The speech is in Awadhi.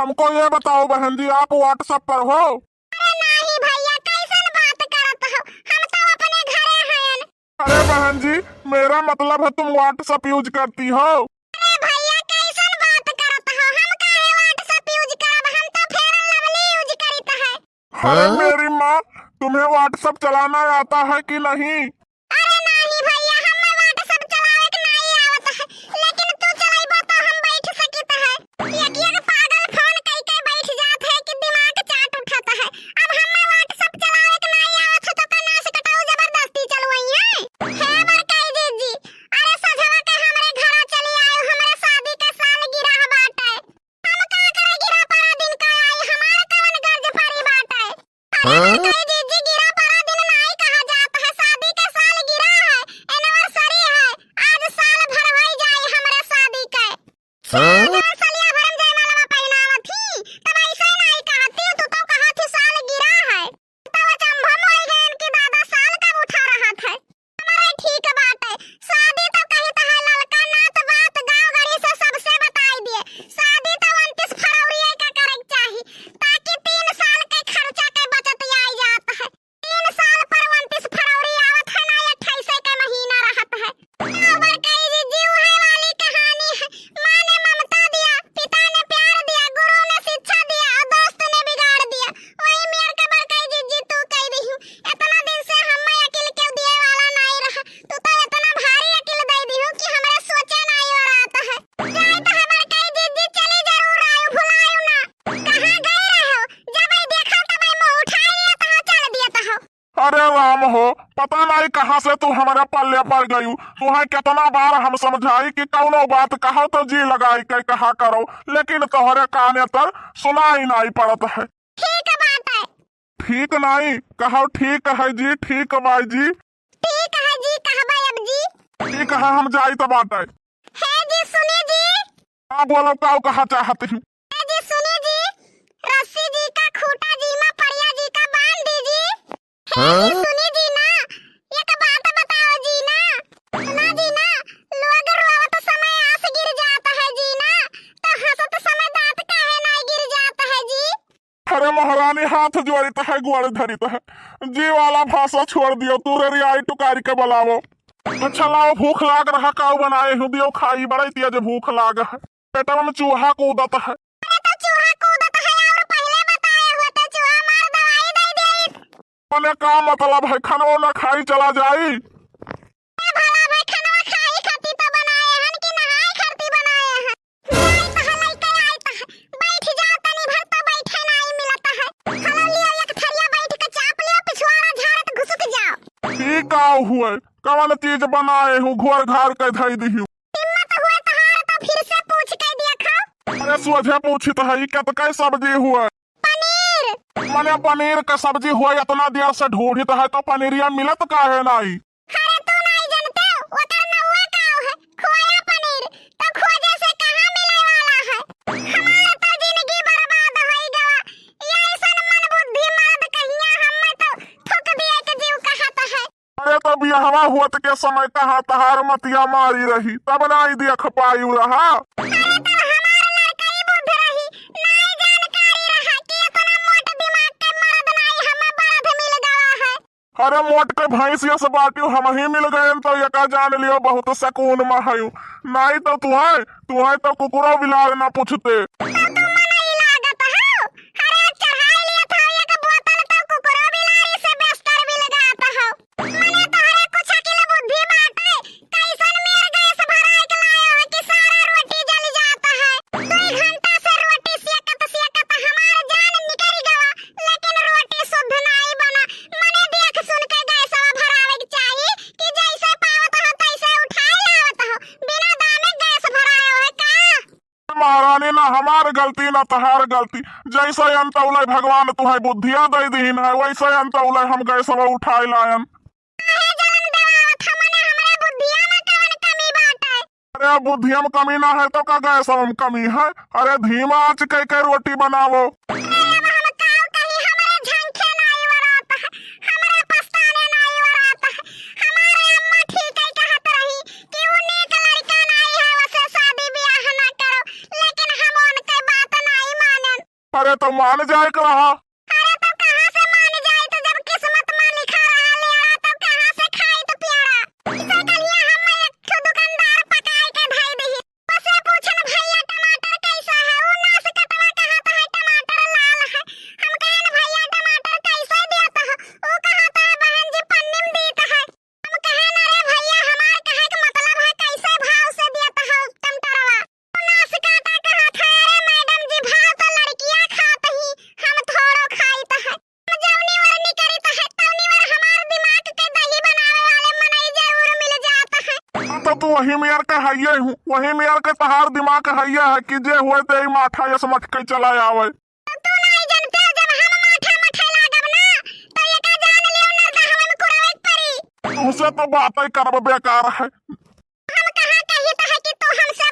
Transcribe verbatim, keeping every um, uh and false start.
हमको ये बताओ बहन जी, आप WhatsApp पर हो? अरे नाही भैया, कैसन बात करत हो? हम तो अपने घरे हयन। अरे बहन जी, मेरा मतलब है तुम WhatsApp use करती हो? अरे भैया, कैसन बात करत हो? हम काहे WhatsApp use करब? हम तो Fair and Lovely use करित है। अरे हाँ? मेरी माँ, तुम्हें WhatsApp चलाना आता है कि नहीं? अरे नाही भैया, हमें WhatsApp चलावे के नाही आवत है, लेकिन तू चलाइबो तो हम बैठ सकित है। एक एक पागल फोन कई कई बैठ जात है कि दिमाग चाट उठत है। अब हमें WhatsApp चलावे के नाही आवत है तो का नास कटाऊ जबरदस्ती चलवई है? हे बड़काई जीजी, अरे सझवा के हमरे घरा चली आयो, हमरे शादी के सालगिरह बाटे। हम का करे गिरह परा दिन का आई, हमार कवन गर्ज परी बाटे? अरे हाँ? बड़काई जीजी, गिरह परा दिन नाही कहा जात है, शादी के सालगिरह है, anniversary है, आज साल भर होई जाई हमरे शादी के। साल हाँ? जवन सलिया भर में जयमालवा पहिनावत ही, तब ऐसे नाही कहती, तू तो कहत ही सालगिरह है। तब अचंभा में होई गयन कि दादा साल कब उठा रहत है। हमरे ठीक बाटे, शादी तो कहित है ललका नात बात गाँव गड़ी से सबसे बताई दिए। शादी तो उनतीस फरवरी का करे के चाही, ताकि तीन साल के खर्चा के बचत आई जात है। तीन साल पर उनतीस फरवरी आवत है ना, अट्ठाईस के महीना रहत है। तो बड़काई जीजी, उहे वाली कहानी है, माँ ने ममता दिया, पिता ने प्यार दिया, गुरु ने शिक्षा दिया और दोस्त ने बिगाड़ दिया। वही मेर के बड़काई जीजी तू कह दिहू। इतना दिन से हमें अकिल केहू दिए वाला नाई रहा, तू तो इतना भारी अकिल दे दिहू कि हमरे सोचे नाई ओरात है। जाए तो हमार कई जीजी चली जरूर आयु, भुलायु ना। कहाँ गए रहे हो? जब आई देखा तब आई मुँह उठाए लिया तो चल दिया तो हो। अरे राम हो, पता नहीं कहाँ से तू हमारे पल्ले पड़ गयू। तुहे कितना बार हम समझाई कि कौनो बात कहो तो जी लगाई के कहा करो, लेकिन तोहरे काने तर सुनाई नहीं पड़त है। ठीक बात है। ठीक नाई, कहो ठीक है जी, ठीक बाई जी। ठीक है जी, कहबे अब जी। ठीक है, हम जाई त बाटे। हे जी, सुनी जी। हाँ, बोलो, का कहा चाहत ही? हे जी, सुनी जी, रस्सी जी का खूंटा जी मा पड़िया जी का बांध दी जी। हे जी, हाँ? सुनी जी ना, एक बात बताओ जी ना। सुना जी ना, लोग रोवत समय आस गिर जात है जी ना, तो हंसत समय दांत काहे नाई गिर जात है जी? अरे महारानी, हाथ जोड़ित है, गोड़ धरित है, जी वाला भाषा छोड़ दियो, तू रे रियाई टुकारी के बुलावो। अच्छा लाओ, भूख लाग रहा, काऊ बनाए हूँ, दियो खाई, बड़ा तेज भूख लाग है, पेटवा में चूहा कूदत है। अरे तो चूहा कूदत है और पहले बताए हुए तो चूहा मार दवाई दे देइत। मने का मतलब है, खानो न खाई चला जाई? ए भला भाई, खानवा खाई खाती तो बनाए हन कि नहाए खाती बनाए हन? जाई तह लइके आई तह, बैठ जाओ तनी भर तो बैठे नाई मिलत है। हलो लियो एक थरिया बैठ के चाप लियो, पिछवाड़ा झाड़त घुसुक जाओ। ई का हुए? कवन चीज बनाए हूँ, घोर घार के धई दिहू। हिम्मत हुए तहार तो फिर से पूछ के देखो। अरे सोझे पूछित है, ई कतके सब्जी हुए? पनीर। मने पनीर के सब्जी हुए, इतना देर से ढूंढित है तो पनीरिया मिलत काहे नाई? अरे तू नाई जनते, ओकर नौवा काव है, खोया पनीर, तो खोजे से कहाँ मिले वाला है? हमार तो जिंदगी बर्बाद होई गवा, ये ऐसन मन बुद्धि मर्द कहिया, हमें तो थूक दिए के जीव कहत है। अरे तो बियाहवा होत के समय कहाँ तहार मतिया मारी रही, तब नाई देख पायु रहा। अरे तो हमार लड़कई बुद्ध रही, नाई जानकारी रहा कि इतना मोट दिमाग के मर्द नाई हमें बर्द मिल गवा है। अरे मोट के भैंसिया से बाटियो, हम ही मिल गए तो एका जान लियो बहुत सुकून में हयू। नाई तो तुहे, तुहे तो कुकुरो बिलार ना पूछते। तो तू मनई लागत हो। अरे चढ़ाई लियो था एक बोतल तो कुकुरो बिलारी से बेस्तर बिल गात हो। मने तोहरे कुछ अकिल बुद्धि बाटे, कैसन मेर गैस भराए के लायो है कि सारा रोटी जल जात है। दुई घंटा से रोटी सेकत सेकत हमार जान निकल गवा, लेकिन रोटी शुद्ध नाई बना। मने देख सुन के गैसवा भरावे के चाही कि जैसे पावत हो तैसे उठाए लावत हो, बिना दामे गैस भरायो है का? महारानी, ना हमार गलती ना तहार गलती, जैसे अंतौले भगवान तुहे बुद्धिया दे दीन है, वैसे अंतौले हम गैसवा उठाए लायन। काहे जलन देवावत ह? मने हमरे बुद्धिया में कवन कमी बाटे? अरे बुद्धिया में कमी ना है तो का गैसवा में कमी है? अरे धीमा आँच कई के रोटी बनावो। अरे अब हम काव कही, हमरे झंखे नाई वरात है, हमरे पछताने नाई वरात है। हमारे अम्मा ठीक ही कहत रही कि उ नीक लड़का नाई है, ओसे शादी बियाह ना करो, लेकिन हम उनके बात नाई मानन। अरे तो मान जाए के रहा। अरे तो कहाँ से मान जाए, तो जब किस्मत में लिखा रहा लेड़ा, तब कहाँ से खाई तो प्यारा। इसे कलिया हम एक ठो दुकानदार पकाए के धई दही। उसे पूछन, "भैया, टमाटर कैसा है?" ऊ नास कटवा कहत है, "टमाटर लाल है।" हम कहन, "भैया, टमाटर कैसे देत हो?" ऊ कहत है, "बहन जी, पन्नी में दीत है।" हम कहन, "अरे भैया, हमार कहे के मतलब है, कैसे भाव से देत हो टमाटरवा?" ऊ नास काटा कहत है, "अरे मैडम जी, भाव तो लड़कियां खात ही, हम थोड़ो खाइत है।" जौनी ओर निकरित है, तौनी ओर हमार दिमाग के दही बनावे वाले मनई जरूर मिल जात है। हाँ, तो तू वही मेर के हइये हूँ, वही मेर के तहार दिमाग हइये है कि जे हुए ते ही माठा यस मटके चला आवे। तो तू नहीं जानते हो, जब हम माठा मठे लागब ना, तो एका जान लियो नरदहवे में कुड़वे के परी। तुमसे तो बातें करब बेकार है। हम कहाँ कहित है कि तू हमसे